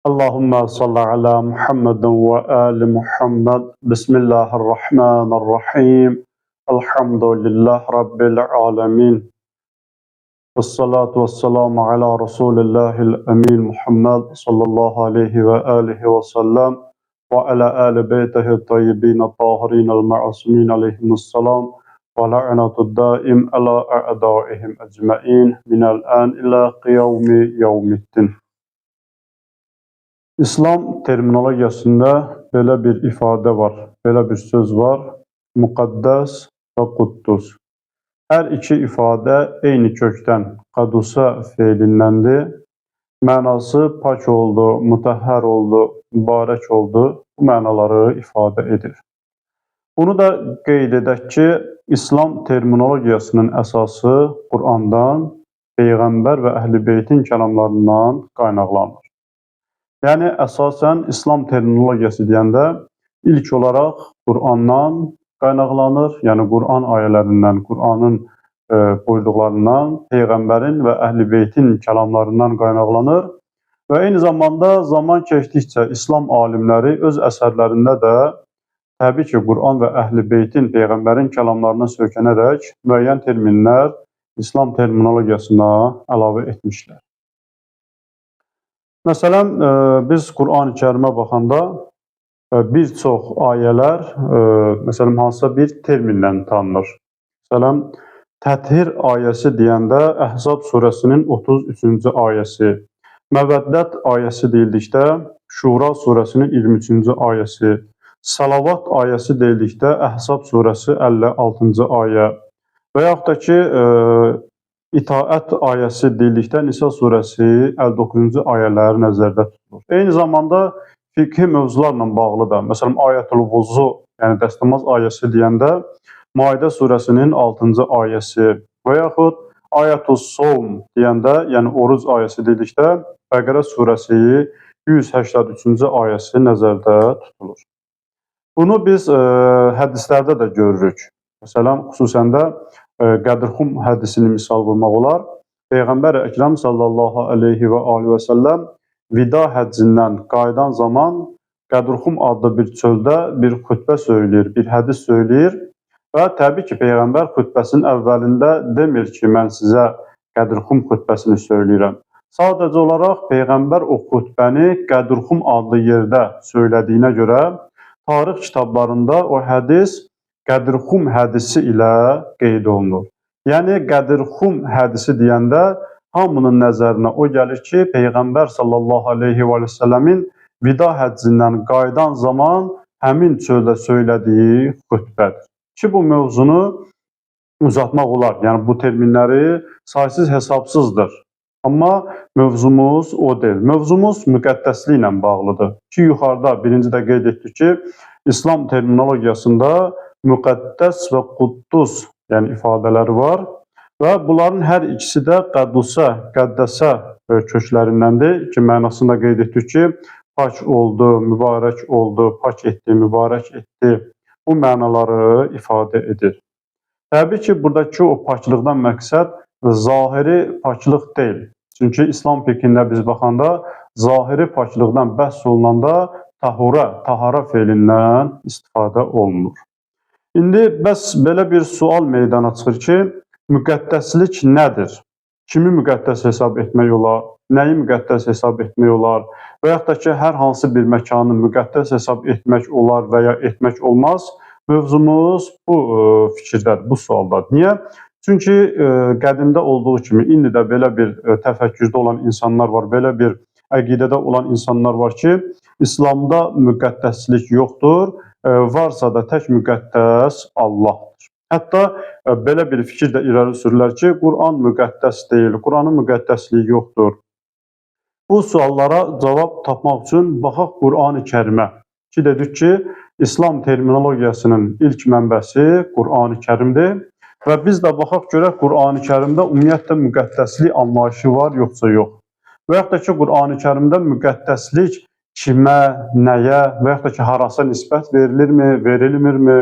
Allahümme salli ala Muhammedin ve ali Muhammed. Bismillahirrahmanirrahim. Elhamdülillah Rabbil alemin. Vessalatu vesselamu ala Resulillahil emin Muhammed sallallahu aleyhi ve alihi ve sellem ve ala ali beytihi tayyibin tahirin el ma'asumin aleyhimusselam ve la'natu daim ala a'daihim ecmain minel an ila qiyami yevmiddin. İslam terminologiyasında belə bir ifadə var, belə bir söz var: müqəddəs və quddus. Hər iki ifadə eyni kökdən, qadusa feilindəndir. Mənası pak oldu, mütəhhər oldu, mübarək oldu. Bu mənaları ifadə edir. Bunu da qeyd edək ki, İslam terminologiyasının əsası Qur'andan, Peyğəmbər və Əhl-i Beytin kəlamlarından qaynaqlanır. Yəni, əsasən İslam terminologiyası deyəndə ilk olaraq Qur'andan qaynaqlanır, yəni Qur'an ayələrindən, Qur'anın buyurduqlarından, Peyğəmbərin və Əhl-i Beytin kəlamlarından qaynaqlanır və eyni zamanda zaman keçdikcə İslam alimləri öz əsərlərində də təbii ki, Qur'an və Əhl-i Beytin, Peyğəmbərin kəlamlarına söykənərək müəyyən terminlər İslam terminologiyasına əlavə etmişlər. Məsələn, biz Qur'an-ı Kərimə baxanda bir çox ayələr, məsələn, hansısa bir terminlə tanınır. Məsələn, Təthir ayəsi deyəndə Əhzab surəsinin 33-cü ayəsi, Məvəddət ayəsi deyildikdə Şura surəsinin 23-cü ayəsi, Salavat ayəsi deyildikdə Əhzab surəsi 56-cı ayə və yaxud da ki, İtaət ayəsi deyildikdə Nisa surəsi 59-cu ayələr nəzərdə tutulur. Eyni zamanda fiqhi mövzularla bağlı da, məsələn, Ayətül Vuzu, yəni dəstəmaz ayəsi deyəndə Maidə surəsinin 6-cı ayəsi və yaxud Ayətül Sovm deyəndə, yəni oruc ayəsi deyildikdə Bəqərə surəsi 183-cü ayəsi nəzərdə tutulur. Bunu biz hədislərdə də görürük. Məsələn, xüsusən də Qədirxum hədisini misal vurmaq olar. Peyğəmbər Əkrəm sallallahu aleyhi və alihi və səlləm vida həccindən qayıdan zaman Qədirxum adlı bir çöldə bir xütbə söyləyir, bir hədis söyləyir və təbii ki, Peyğəmbər xütbəsinin əvvəlində demir ki, mən sizə Qədirxum xütbəsini söyləyirəm. Sadəcə olaraq Peyğəmbər o xütbəni Qədirxum adlı yerdə söylədiyinə görə tarix kitablarında o hədis Qədirxum hədisi ilə qeyd olunur. Yəni, Qədirxum hədisi deyəndə hamının nəzərinə o gəlir ki, Peyğəmbər sallallahu aleyhi və səlləmin vida həccindən qayıdan zaman həmin çöldə söylədiyi xütbədir. Ki, bu mövzunu uzatmaq olar. Yəni, bu terminləri saysız hesabsızdır. Amma mövzumuz o deyil. Mövzumuz müqəddəsliklə bağlıdır. Ki, yuxarıda birinci də qeyd etdik ki, İslam terminologiyasında müqəddəs və quddus, yəni ifadələri var və bunların hər ikisi də qədusə, qəddəsə köklərindəndir ki, mənasında qeyd etdik ki, pak oldu, mübarək oldu, pak etdi, mübarək etdi. Bu mənaları ifadə edir. Təbii ki, buradakı o paklıqdan məqsəd zahiri paklıq deyil. Çünki İslam fiqhində biz baxanda zahiri paklıqdan bəhs olunanda tahura, tahara feilindən istifadə olunur. İndi bəs belə bir sual meydana çıxır ki, müqəddəslik nədir? Kimi müqəddəs hesab etmək olar? Nəyi müqəddəs hesab etmək olar? Və yaxud da ki, hər hansı bir məkanı müqəddəs hesab etmək olar və ya etmək olmaz? Mövzumuz bu fikirdədir, bu sualdadır. Niyə? Çünki qədimdə olduğu kimi indi də belə bir təfəkkürdə olan insanlar var, belə bir əqidədə olan insanlar var ki, İslamda müqəddəslik yoxdur, varsa da tək müqəddəs Allahdır. Hətta belə bir fikir də irəli sürülər ki, Quran müqəddəs deyil, Quranın müqəddəsliyi yoxdur. Bu suallara cavab tapmaq üçün baxaq Qur'an-ı Kərimə. Ki, dedik ki, İslam terminologiyasının ilk mənbəsi Qur'an-ı Kərimdir və biz də baxaq görək Qur'an-ı Kərimdə ümumiyyətlə müqəddəslik anlayışı var, yoxsa yox. Və yaxud da ki, Qur'an-ı Kərimdə müqəddəslik kimə, nəyə və yaxud da ki, harasa nisbət verilirmi, verilmirmi?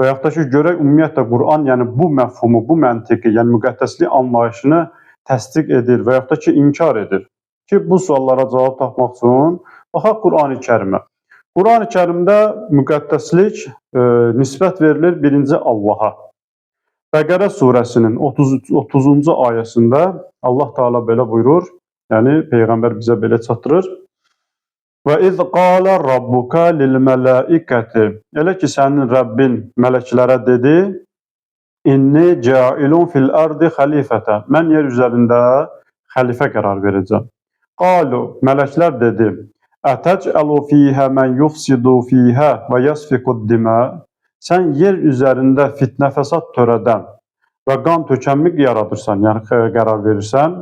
Və yaxud da ki, görək ümumiyyətlə Qur'an, yəni bu məfhumu, bu məntiqi, yəni müqəddəslik anlayışını təsdiq edir və yaxud da ki, inkar edir. Ki, bu suallara cavab tapmaq üçün baxaq Qur'an-ı Kərimə. Qur'an-ı Kərimdə müqəddəslik nisbət verilir birinci Allaha. Bəqərə surəsinin 30-cu ayəsində Allah Teala belə buyurur, yəni Peyğəmbər bizə belə çatdırır. Və iz qala rabbuka lil mələikəti. Elə ki sənin Rəbbin mələklərə dedi: İnni cailun fil ardi xəlifətə. Mən yer üzərində xəlifə qərar verəcəm. Qalu, mələklər dedi: Ətəcəlu fiyhə mən yufsidu fiyhə və yasfikud dimə. Sən yer üzərində fitnə fəsad törədən və qan tökənmi yaradırsan, yəni qərar verirsən.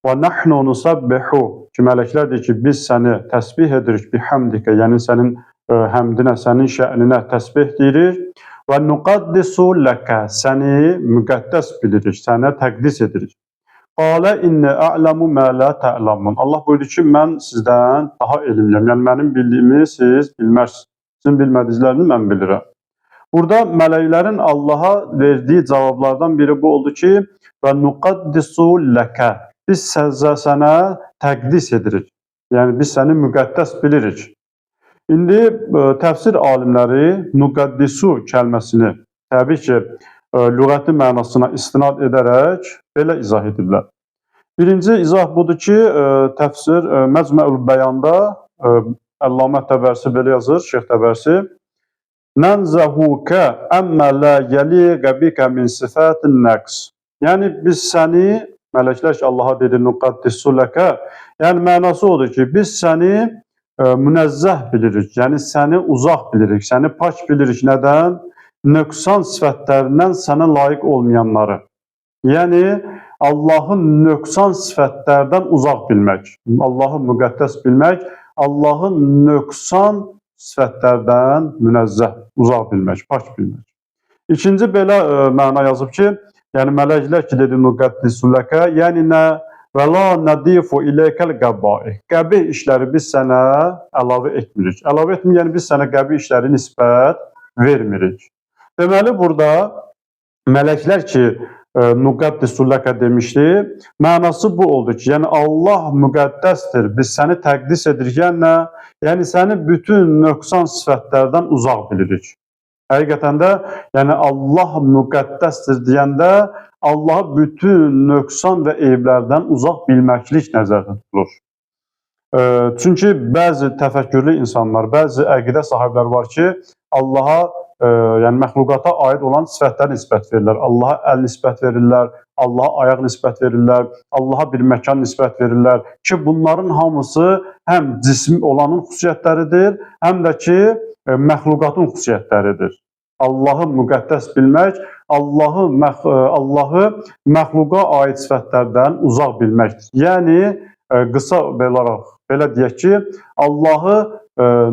Və nahnu nusabbihu, ki mələklər deyir ki, biz səni təsbih edirik bihamdikə, yəni sənin həmdinə, sənin şə'ninə təsbih deyirik. Və nuqaddisu ləkə, səni müqəddəs bilirik, sənə təqdis edirik. Qalə inni a'lamu ma la ta'lamun. Allah buyurdu ki, mən sizdən daha elmliyəm. Yəni mənim bildiyimi siz bilməzsiniz. Sizin bilmədiklərinizi mən bilirəm. Burada mələklərin Allaha verdiyi cavablardan biri bu oldu ki, və nuqaddisu ləkə. Biz sənə təqdis edirik. Yəni biz səni müqəddəs bilirik. İndi təfsir alimləri nuqaddisu kəlməsini təbii ki, lüğəti mənasına istinad edərək belə izah ediblər. Birinci izah budur ki, təfsir Məcməül Bəyanda Əllamə Təbərsi belə yazır, Şeyx Təbərsi: Nənzəhukə əmmə la yəliqə bikə min sifatin nəqs. Yəni biz səni, mələklər ki Allaha dedi nuqaddisu ləkə, yəni mənası odur ki, biz səni münəzzəh bilirik, yəni səni uzaq bilirik, səni pak bilirik. Nədən? Nöqsan sifətlərindən sənə layiq olmayanları. Yəni Allahın nöqsan sifətlərdən uzaq bilmək, Allahı müqəddəs bilmək, Allahın nöqsan sifətlərdən münəzzəh, uzaq bilmək, pak bilmək. İkinci belə məna yazıb ki, yəni mələklər ki dedi nuqaddisu ləkə, yəni nə? Və la nadifu iləykəl qəbai. Qəbih işləri biz sənə əlavə etmirik. Əlavə etmirik, yəni biz sənə qəbih işləri nisbət vermirik. Deməli burada mələklər ki nuqaddisu ləkə demişdi, mənası bu oldu ki, yəni Allah müqəddəsdir, biz səni təqdis edirik, yəni nə? Yəni səni bütün nöqsan sifətlərdən uzaq bilirik. Həqiqətən də, yəni Allah müqəddəsdir deyəndə Allahı bütün nöqsan və eyiblərdən uzaq bilməklik nəzərdə tutulur. Çünki bəzi təfəkkürlü insanlar, bəzi əqidə sahibləri var ki, Allaha, yəni məxluqata aid olan sifətlər nisbət verirlər. Allaha əl nisbət verirlər, Allaha ayaq nisbət verirlər, Allaha bir məkan nisbət verirlər ki, bunların hamısı həm cismi olanın xüsusiyyətləridir, həm də ki, məxluqatın xüsusiyyətləridir. Allahı müqəddəs bilmək, Allahı məxluqa aid sifətlərdən uzaq bilməkdir. Yəni, qısa olaraq belə deyək ki, Allahı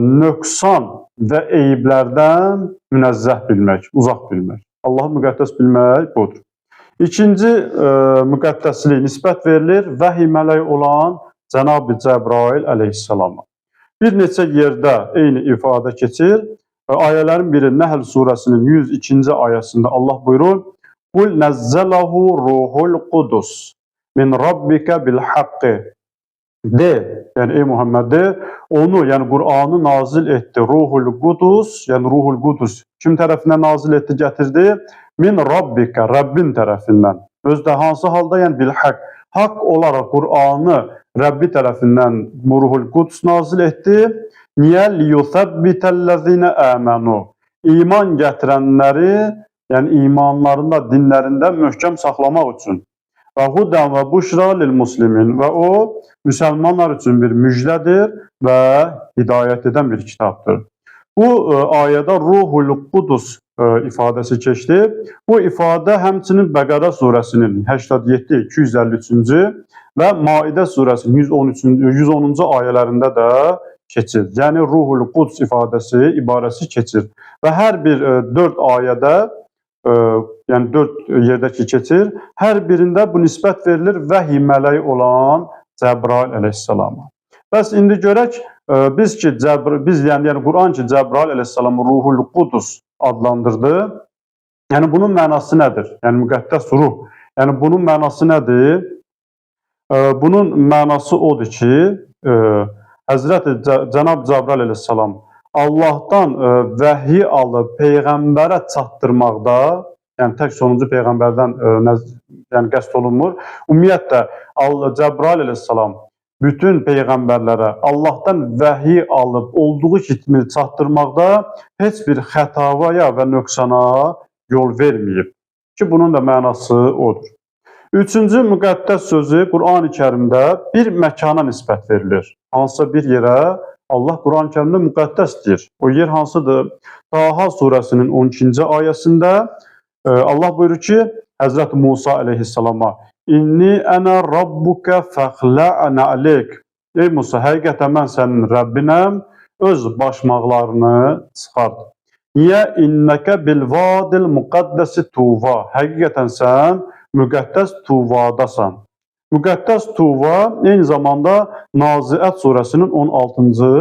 nöqsan və eyiblərdən münəzzəh bilmək, uzaq bilmək. Allahı müqəddəs bilmək budur. İkinci müqəddəslik nisbət verilir vəhiy mələyi olan Cənab-ı Cəbrail əleyhissalama. Bir neçə yerdə eyni ifadə keçir. Ayələrin biri Nəhl surəsinin 102-ci ayəsində Allah buyurur: Qul nəzzələhu ruhul qudus min rabbikə bil haqqi. De, yəni ey Muhammed de, onu, yəni Qur'anı nazil etdi Ruhul Qudus, yəni Ruhul Qudus kim tərəfindən nazil etdi, gətirdi? Min rabbikə, Rəbbin tərəfindən. Özdə hansı halda? Yəni bil haqq. Haqq olaraq Qur'anı Rəbbi tərəfindən Ruhul Qudus nazil etdi. Niyə? Liyuthabbitəl-ləzinə əmənu. İman gətirənləri, yəni imanlarında, dinlərində möhkəm saxlamaq üçün. Və hudən və buşra lil muslimin. Və o, müsəlmanlar üçün bir müjdədir və hidayət edən bir kitabdır. Bu ayədə Ruhul Qudus ifadəsi keçdi. Bu ifadə həmçinin Bəqərə surəsinin 87, 253-cü və Maidə surəsinin 110-cu ayələrində də keçir. Yəni Ruhul Quds ifadəsi, ibarəsi keçir. Və hər bir 4 ayədə, yəni 4 yerdəki keçir, hər birində bu nisbət verilir vəhiy mələyi olan Cəbrail əleyhissalama. Bəs indi görək, biz ki, biz yəni Quran ki Cəbrail əleyhissalamı Ruhul Qudus adlandırdı. Yəni bunun mənası nədir? Yəni müqəddəs ruh. Yəni bunun mənası nədir? Bunun mənası odur ki, Həzrəti Cənab Cəbrail əleyhissalam Allahdan vəhiy alıb peyğəmbərə çatdırmaqda, yəni tək sonuncu peyğəmbərdən yəni qəsd olunmur. Ümumiyyətlə Cəbrail əleyhissalam bütün peyğəmbərlərə Allahdan vəhiy alıb olduğu kimi çatdırmaqda heç bir xətaya və nöqsana yol verməyib. Ki bunun da mənası odur. Üçüncü müqəddəs sözü Qurani Kərimdə bir məkana nisbət verilir. Hansısa bir yerə Allah Qurani Kərimdə müqəddəs deyir. O yer hansıdır? Taha surəsinin 12-ci ayəsində Allah buyurur ki, Həzrət Musa əleyhissalama: "İnni ənə rabbuka fəxla'na aleyk." Ey Musa, həqiqətən mən sənin Rəbbinəm, öz başmaqlarını çıxart. Niyə? İnnəkə bil vadil müqəddəsi Tuva. Həqiqətən sən müqəddəs Tuvadasan. Müqəddəs Tuva eyni zamanda Naziət surəsinin 16-cı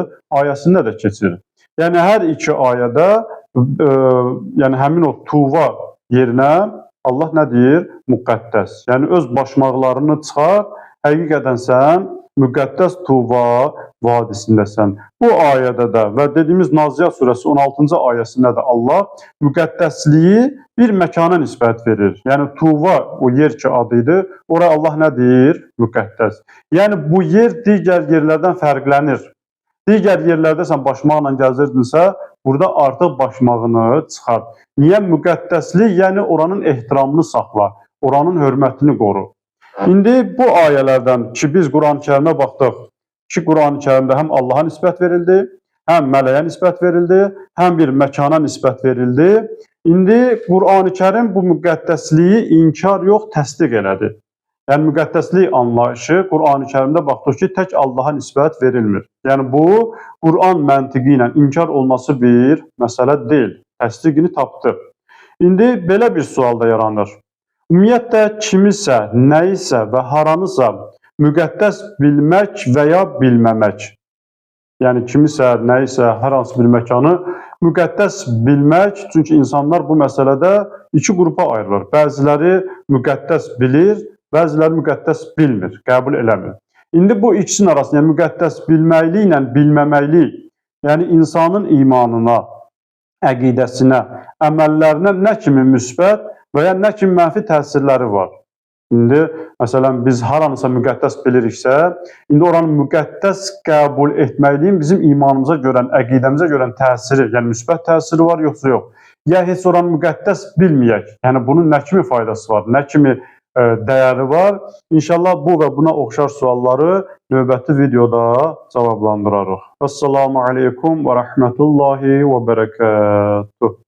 ayəsində də keçir. Yəni hər iki ayədə yəni həmin o Tuva yerinə Allah nə deyir? Müqəddəs. Yəni öz başmaqlarını çıxar, həqiqətən sən müqəddəs Tuva vadisindəsən. Bu ayədə də və dediyimiz Naziət surəsi 16-cı ayəsində də Allah müqəddəsliyi bir məkana nisbət verir. Yəni Tuva o yer ki adı idi, ora Allah nə deyir? Müqəddəs. Yəni bu yer digər yerlərdən fərqlənir. Digər yerlərdə sən başmaqla gəzirdinsə, burada artıq başmağını çıxart. Niyə? Müqəddəslik, yəni oranın ehtiramını saxla, oranın hörmətini qoru. İndi bu ayələrdən ki biz Quran-ı Kərimə baxdıq ki, Quran-ı Kərimdə həm Allaha nisbət verildi, həm mələyə nisbət verildi, həm bir məkana nisbət verildi. İndi Qurani Kərim bu müqəddəsliyi inkar yox, təsdiq elədi. Yəni müqəddəslik anlayışı Qurani Kərimdə baxdıq ki, tək Allaha nisbət verilmir. Yəni bu Quran məntiqi ilə inkar olması bir məsələ deyil. Təsdiqini tapdı. İndi belə bir sual da yaranır. Ümumiyyətlə kimisə, nəyisə və haranısa müqəddəs bilmək və ya bilməmək. Yəni kimisə, nəyisə, hər hansı bir məkanı müqəddəs bilmək, çünki insanlar bu məsələdə iki qrupa ayrılır. Bəziləri müqəddəs bilir, bəziləri müqəddəs bilmir, qəbul eləmir. İndi bu ikisinin arasında, yəni müqəddəs bilməkliklə bilməməklik, yəni insanın imanına, əqidəsinə, əməllərinə nə kimi müsbət və ya nə kimi mənfi təsirləri var. İndi məsələn biz haranısa müqəddəs biliriksə, indi oranı müqəddəs qəbul etməkliyin bizim imanımıza görən, əqidəmizə görən təsiri, yəni müsbət təsiri var, yoxsa yox. Ya heç oranı müqəddəs bilməyək. Yəni bunun nə kimi faydası var, nə kimi dəyəri var? İnşallah bu və buna oxşar sualları növbəti videoda cavablandırarıq. Əssalamu aleykum və rəhmətullahi və bərəkətuh.